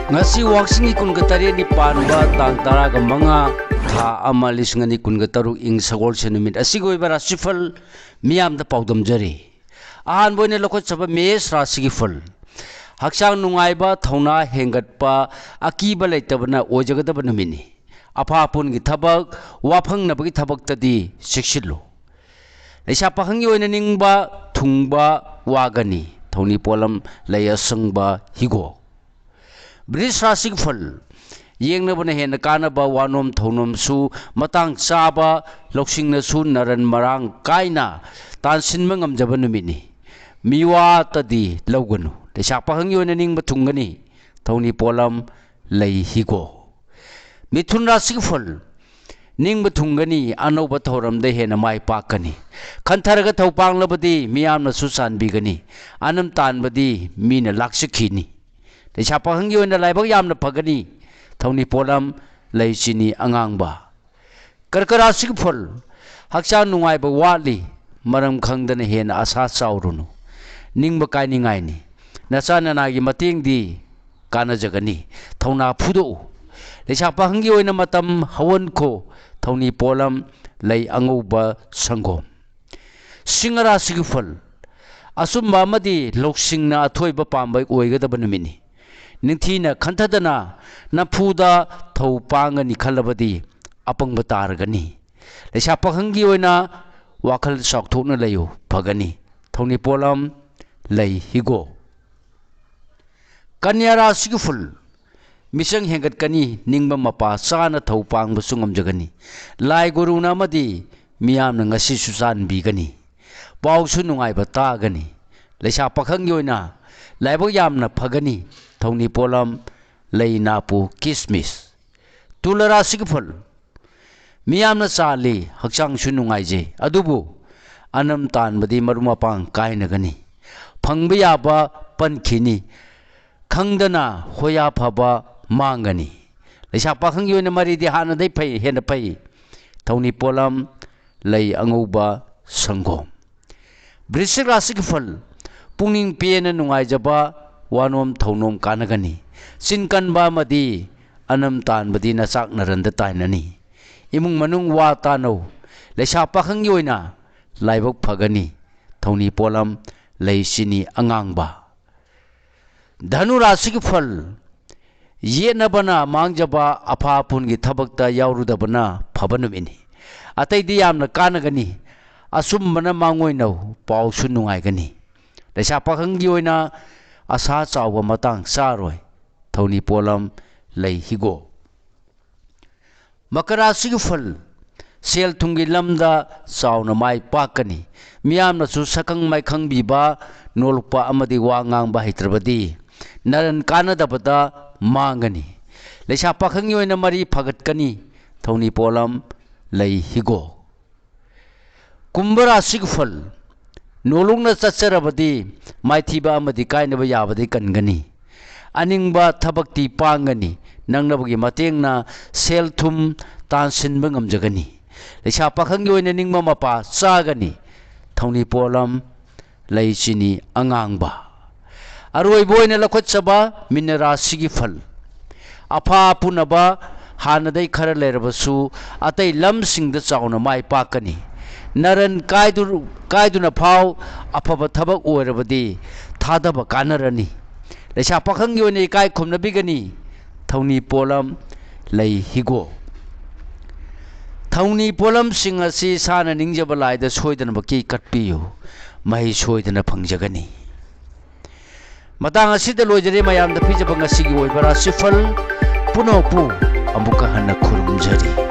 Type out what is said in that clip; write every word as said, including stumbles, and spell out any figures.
ꯉꯁꯤ ꯋꯥꯛꯆꯤꯡꯒꯤ ꯀꯨꯟꯒ ꯇꯔꯦꯠꯅꯤ ꯄꯥꯟꯕ ꯇꯥꯡ ꯇꯔꯥꯒ ꯃꯉꯥ, ꯊꯥ ꯑꯃ, ꯂꯤꯁꯤꯡ ꯑꯅꯤ ꯀꯨꯟꯒ ꯇꯔꯨꯛ, ꯏꯪ ꯁꯒꯣꯜꯁꯦꯟ ꯅꯨꯃꯤꯠ ꯑꯁꯤꯒꯤ ꯑꯣꯏꯕ ꯔꯥꯁꯤꯐꯜ ꯃꯤꯌꯥꯝꯗ ꯄꯥꯎꯗꯝꯖꯔꯤ꯫ ꯑꯍꯥꯟꯕ ꯑꯣꯏꯅ ꯂꯧꯈꯠꯆꯕ ꯃꯦꯁ ꯔꯥꯁꯤꯒꯤ ꯐꯜ꯫ ꯍꯛꯆꯥꯡ ꯅꯨꯡꯉꯥꯏꯕ, ꯊꯧꯅꯥ ꯍꯦꯟꯒꯠꯄ, ꯑꯀꯤꯕ ꯂꯩꯇꯕꯅ ꯑꯣꯏꯖꯒꯗꯕ ꯅꯨꯃꯤꯠꯅꯤ꯫ ꯑꯐꯥ ꯑꯄꯨꯟꯒꯤ ꯊꯕꯛ, ꯋꯥꯐꯪꯅꯕꯒꯤ ꯊꯕꯛꯇꯗꯤ ꯆꯦꯛꯁꯤꯜꯂꯨ꯫ ꯂꯩꯁꯥ ꯄꯥꯈꯪꯒꯤ ꯑꯣꯏꯅ ꯅꯤꯡꯕ ꯊꯨꯡꯕ ꯋꯥꯒꯅꯤ꯫ ꯊꯧꯅꯤ ꯄꯣꯠꯂꯝ ꯂꯩ ꯑꯁꯪꯕ ꯍꯤꯒꯣꯛ꯫ ꯕ꯭ꯔꯤꯖ ꯔꯥꯁꯤꯒꯤ ꯐꯜ꯫ ꯌꯦꯡꯅꯕꯅ ꯍꯦꯟꯅ ꯀꯥꯟꯅꯕ ꯋꯥꯅꯣꯝ ꯊꯧꯅꯣꯝꯁꯨ ꯃꯇꯥꯡ ꯆꯥꯕ, ꯂꯧꯁꯤꯡꯅꯁꯨ ꯅꯔꯟ ꯃꯔꯥꯡ ꯀꯥꯏꯅ ꯇꯥꯟꯁꯤꯟꯕ ꯉꯝꯖꯕ ꯅꯨꯃꯤꯠꯅꯤ꯫ ꯃꯤꯋꯥꯇꯗꯤ ꯂꯧꯒꯅꯨ꯫ ꯂꯩꯁꯥ ꯄꯥꯈꯪꯒꯤ ꯑꯣꯏꯅ ꯅꯤꯡꯕ ꯊꯨꯡꯒꯅꯤ꯫ ꯊꯧꯅꯤ ꯄꯣꯠꯂꯝ ꯂꯩ ꯍꯤꯒꯣꯛ꯫ ꯃꯤꯊꯨꯟ ꯔꯥꯁꯤꯒꯤ ꯐꯜ꯫ ꯅꯤꯡꯕ ꯊꯨꯡꯒꯅꯤ, ꯑꯅꯧꯕ ꯊꯧꯔꯝꯗ ꯍꯦꯟꯅ ꯃꯥꯏ ꯄꯥꯛꯀꯅꯤ꯫ ꯈꯟꯊꯔꯒ ꯊꯧ ꯄꯥꯡꯂꯕꯗꯤ ꯃꯤꯌꯥꯝꯅꯁꯨ ꯆꯥꯟꯕꯤꯒꯅꯤ꯫ ꯑꯅꯝ ꯇꯥꯟꯕꯗꯤ ꯃꯤꯅ ꯂꯥꯛꯆꯈꯤꯅꯤ꯫ ꯂꯩꯁꯥ ꯄꯥꯈꯪꯒꯤ ꯑꯣꯏꯅ ꯂꯥꯏꯕꯛ ꯌꯥꯝꯅ ꯐꯒꯅꯤ꯫ ꯊꯧꯅꯤ ꯄꯣꯠꯂꯝ ꯂꯩ ꯆꯤꯅꯤ ꯑꯉꯥꯡꯕ꯫ ꯀꯔꯀ ꯔꯥꯁꯤꯒꯤ ꯐꯜ꯫ ꯍꯛꯆꯥꯡ ꯅꯨꯡꯉꯥꯏꯕ ꯋꯥꯠꯂꯤ꯫ ꯃꯔꯝ ꯈꯪꯗꯅ ꯍꯦꯟꯅ ꯑꯁꯥ ꯆꯥꯎꯔꯨꯅꯨ꯫ ꯅꯤꯡꯕ ꯀꯥꯏꯅꯤꯡꯉꯥꯏꯅꯤ꯫ ꯅꯆꯥ ꯅꯅꯥꯒꯤ ꯃꯇꯦꯡꯗꯤ ꯀꯥꯟꯅꯖꯒꯅꯤ꯫ ꯊꯧꯅꯥ ꯐꯨꯗꯣꯛꯎ꯫ ꯂꯩꯁꯥ ꯄꯥꯈꯪꯒꯤ ꯑꯣꯏꯅ ꯃꯇꯝ ꯍꯧꯍꯟꯈꯣ꯫ ꯊꯧꯅꯤ ꯄꯣꯠꯂꯝ ꯂꯩ ꯑꯉꯧꯕ ꯁꯪꯒꯣꯝ꯫ ꯁꯤꯡꯍ ꯔꯥꯁꯤꯒꯤ ꯐꯜ꯫ ꯑꯆꯨꯝꯕ ꯑꯃꯗꯤ ꯂꯧꯁꯤꯡꯅ ꯑꯊꯣꯏꯕ ꯄꯥꯝꯕ ꯑꯣꯏꯒꯗꯕ ꯅꯨꯃꯤꯠꯅꯤ꯫ ꯅꯤꯡꯊꯤꯅ ꯈꯟꯊꯗꯅ ꯅꯝꯐꯨꯗ ꯊꯧ ꯄꯥꯡꯒꯅꯤ ꯈꯜꯂꯕꯗꯤ ꯑꯄꯪꯕ ꯇꯥꯔꯒꯅꯤ꯫ ꯂꯩꯁꯥ ꯄꯥꯈꯪꯒꯤ ꯑꯣꯏꯅ ꯋꯥꯈꯜ ꯆꯥꯎꯊꯣꯛꯅ ꯂꯩꯌꯨ, ꯐꯒꯅꯤ꯫ ꯊꯧꯅꯤ ꯄꯣꯠꯂꯝ ꯂꯩ ꯍꯤꯒꯣꯛ꯫ ꯀꯟꯌꯥ ꯔꯥꯁꯤꯒꯤ ꯐꯜ꯫ ꯃꯤꯆꯪ ꯍꯦꯟꯒꯠꯀꯅꯤ, ꯅꯤꯡꯕ ꯃꯄꯥ ꯆꯥꯅ ꯊꯧ ꯄꯥꯡꯕꯁꯨ ꯉꯝꯖꯒꯅꯤ꯫ ꯂꯥꯏ ꯒꯨꯔꯨꯅ ꯑꯃꯗꯤ ꯃꯤꯌꯥꯝꯅ ꯉꯁꯤꯁꯨ ꯆꯥꯟꯕꯤꯒꯅꯤ꯫ ꯄꯥꯎꯁꯨ ꯅꯨꯡꯉꯥꯏꯕ ꯇꯥꯒꯅꯤ꯫ ꯂꯩꯁꯥ ꯄꯥꯈꯪꯒꯤ ꯑꯣꯏꯅ ꯂꯥꯏꯕꯛ ꯌꯥꯝꯅ ꯐꯒꯅꯤ꯫ ꯊꯧꯅꯤ ꯄꯣꯠꯂꯝ ꯂꯩ ꯅꯥꯄꯨ ꯀꯤꯁꯃꯤꯁ꯫ ꯇꯨꯂ ꯔꯥꯁꯤꯒꯤ ꯐꯜ꯫ ꯃꯤꯌꯥꯝꯅ ꯆꯥꯜꯂꯤ, ꯍꯛꯆꯥꯡꯁꯨ ꯅꯨꯡꯉꯥꯏꯖꯩ, ꯑꯗꯨꯕꯨ ꯑꯅꯝ ꯇꯥꯟꯕꯗꯤ ꯃꯔꯨꯞ ꯃꯄꯥꯡ ꯀꯥꯏꯅꯒꯅꯤ꯫ ꯐꯪꯕ ꯌꯥꯕ ꯄꯟꯈꯤꯅꯤ꯫ ꯈꯪꯗꯅ ꯍꯣꯌꯥ ꯐꯕ ꯃꯥꯡꯒꯅꯤ꯫ ꯂꯩꯁꯥ ꯄꯥꯈꯪꯒꯤ ꯑꯣꯏꯅ ꯃꯔꯤꯗꯤ ꯍꯥꯟꯅꯗꯩ ꯐꯩ, ꯍꯦꯟꯅ ꯐꯩ꯫ ꯊꯧꯅꯤ ꯄꯣꯠꯂꯝ ꯂꯩ ꯑꯉꯧꯕ ꯁꯪꯒꯣꯝ꯫ ꯕ꯭ꯔꯤꯁꯤꯛ ꯔꯥꯁꯤꯒꯤ ꯐꯜ꯫ ꯄꯨꯛꯅꯤꯡ ꯄꯦꯟꯅ ꯅꯨꯡꯉꯥꯏꯖꯕ, ꯋꯥꯅꯣꯝ ꯊꯧꯅꯣꯝ ꯀꯥꯟꯅꯒꯅꯤ꯫ ꯆꯤꯟ ꯀꯟꯕ ꯑꯃꯗꯤ ꯑꯅꯝ ꯇꯥꯟꯕꯗꯤ ꯅꯆꯥꯛ ꯅꯔꯟꯗ ꯇꯥꯏꯅꯅꯤ꯫ ꯏꯃꯨꯡ ꯃꯅꯨꯡ ꯋꯥ ꯇꯥꯅꯧ꯫ ꯂꯩꯁꯥ ꯄꯥꯈꯪꯒꯤ ꯑꯣꯏꯅ ꯂꯥꯏꯕꯛ ꯐꯒꯅꯤ꯫ ꯊꯧꯅꯤ ꯄꯣꯠꯂꯝ ꯂꯩ ꯆꯤꯅꯤ ꯑꯉꯥꯡꯕ꯫ ꯙꯅꯨ ꯔꯥꯁꯤꯒꯤ ꯐꯜ: ꯌꯦꯠꯅꯕꯅ ꯃꯥꯡꯖꯕ, ꯑꯐꯥ ꯑꯄꯨꯟꯒꯤ ꯊꯕꯛꯇ ꯌꯥꯎꯔꯨꯗꯕꯅ ꯐꯕ ꯅꯨꯃꯤꯠꯅꯤ꯫ ꯑꯇꯩꯗꯤ ꯌꯥꯝꯅ ꯀꯥꯟꯅꯒꯅꯤ꯫ ꯑꯆꯨꯝꯕꯅ ꯃꯥꯡꯑꯣꯏꯅꯧ, ꯄꯥꯎꯁꯨ ꯅꯨꯡꯉꯥꯏꯒꯅꯤ꯫ ꯂꯩꯁꯥ ꯄꯥꯈꯪꯒꯤ ꯑꯣꯏꯅ ꯑꯁꯥ ꯆꯥꯎꯕ ꯃꯇꯥꯡ ꯆꯥꯔꯣꯏ꯫ ꯊꯧꯅꯤ ꯄꯣꯠꯂꯝ ꯂꯩ ꯍꯤꯒꯣꯛ꯫ ꯃꯀꯔ ꯔꯥꯁꯤꯒꯤ ꯐꯜ: ꯁꯦꯜ ꯊꯨꯝꯒꯤ ꯂꯝꯗ ꯆꯥꯎꯅ ꯃꯥꯏ ꯄꯥꯛꯀꯅꯤ꯫ ꯃꯤꯌꯥꯝꯅꯁꯨ ꯁꯛꯈꯪ ꯃꯥꯏꯈꯪꯕꯤꯕ, ꯅꯣꯜꯂꯨꯛꯄ ꯑꯃꯗꯤ ꯋꯥ ꯉꯥꯡꯕ ꯍꯩꯇ꯭ꯔꯕꯗꯤ ꯅꯔꯟ ꯀꯥꯟꯅꯗꯕꯗ ꯃꯥꯡꯒꯅꯤ꯫ ꯂꯩꯁꯥ ꯄꯥꯈꯪꯒꯤ ꯑꯣꯏꯅ ꯃꯔꯤ ꯐꯒꯠꯀꯅꯤ꯫ ꯊꯧꯅꯤ ꯄꯣꯠꯂꯝ ꯂꯩ ꯍꯤꯒꯣꯛ꯫ ꯀꯨꯝꯚ ꯔꯥꯁꯤꯒꯤ ꯐꯜ: ꯅꯣꯂꯨꯛꯅ ꯆꯠꯆꯔꯕꯗꯤ ꯃꯥꯏꯊꯤꯕ ꯑꯃꯗꯤ ꯀꯥꯏꯅꯕ ꯌꯥꯕꯗꯤ ꯀꯟꯒꯅꯤ꯫ ꯑꯅꯤꯡꯕ ꯊꯕꯛꯇꯤ ꯄꯥꯡꯒꯅꯤ꯫ ꯅꯛꯅꯕꯒꯤ ꯃꯇꯦꯡꯅ ꯁꯦꯜ ꯊꯨꯝ ꯇꯥꯟꯁꯤꯟꯕ ꯉꯝꯖꯒꯅꯤ꯫ ꯂꯩꯁꯥ ꯄꯥꯈꯪꯒꯤ ꯑꯣꯏꯅ ꯅꯤꯡꯕ ꯃꯄꯥ ꯆꯥꯒꯅꯤ꯫ ꯊꯧꯅꯤ ꯄꯣꯠꯂꯝ ꯂꯩ ꯆꯤꯅꯤ ꯑꯉꯥꯡꯕ꯫ ꯑꯔꯣꯏꯕ ꯑꯣꯏꯅ ꯂꯧꯈꯠꯆꯕ ꯃꯤꯅ ꯔꯥꯁꯤꯒꯤ ꯐꯜ: ꯑꯐꯥ ꯑꯄꯨꯅꯕ ꯍꯥꯟꯅꯗꯩ ꯈꯔ ꯂꯩꯔꯕꯁꯨ ꯑꯇꯩ ꯂꯝꯁꯤꯡꯗ ꯆꯥꯎꯅ ꯃꯥꯏ ꯄꯥꯛꯀꯅꯤ꯫ ꯅꯔꯟ ꯀꯥꯏꯗꯨ-, ꯀꯥꯏꯗꯨꯅ ꯐꯥꯎ ꯑꯐꯕ ꯊꯕꯛ ꯑꯣꯏꯔꯕꯗꯤ ꯊꯥꯗꯕ ꯀꯥꯟꯅꯔꯅꯤ꯫ ꯂꯩꯁꯥ ꯄꯥꯈꯪꯒꯤ ꯑꯣꯏꯅ ꯏꯀꯥꯏ ꯈꯨꯝꯅꯕꯤꯒꯅꯤ꯫ ꯊꯧꯅꯤ ꯄꯣꯠꯂꯝ ꯂꯩ ꯍꯤꯒꯣꯛ꯫ ꯊꯧꯅꯤ ꯄꯣꯠꯂꯝꯁꯤꯡ ꯑꯁꯤ ꯏꯁꯥꯅ ꯅꯤꯡꯖꯕ ꯂꯥꯏꯗ ꯁꯣꯏꯗꯅꯃꯛꯀꯤ ꯀꯠꯄꯤꯌꯨ꯫ ꯃꯍꯩ ꯁꯣꯏꯗꯅ ꯐꯪꯖꯒꯅꯤ꯫ ꯃꯇꯥꯡ ꯑꯁꯤꯗ ꯂꯣꯏꯖꯔꯦ ꯃꯌꯥꯝꯗ ꯄꯤꯖꯕ ꯉꯁꯤꯒꯤ ꯑꯣꯏꯕ ꯔꯥꯁꯤꯐꯜ ꯄꯨꯝꯅꯃꯛꯄꯨ ꯑꯃꯨꯛꯀ ꯍꯟꯅ ꯈꯨꯔꯨꯝꯖꯔꯤ꯫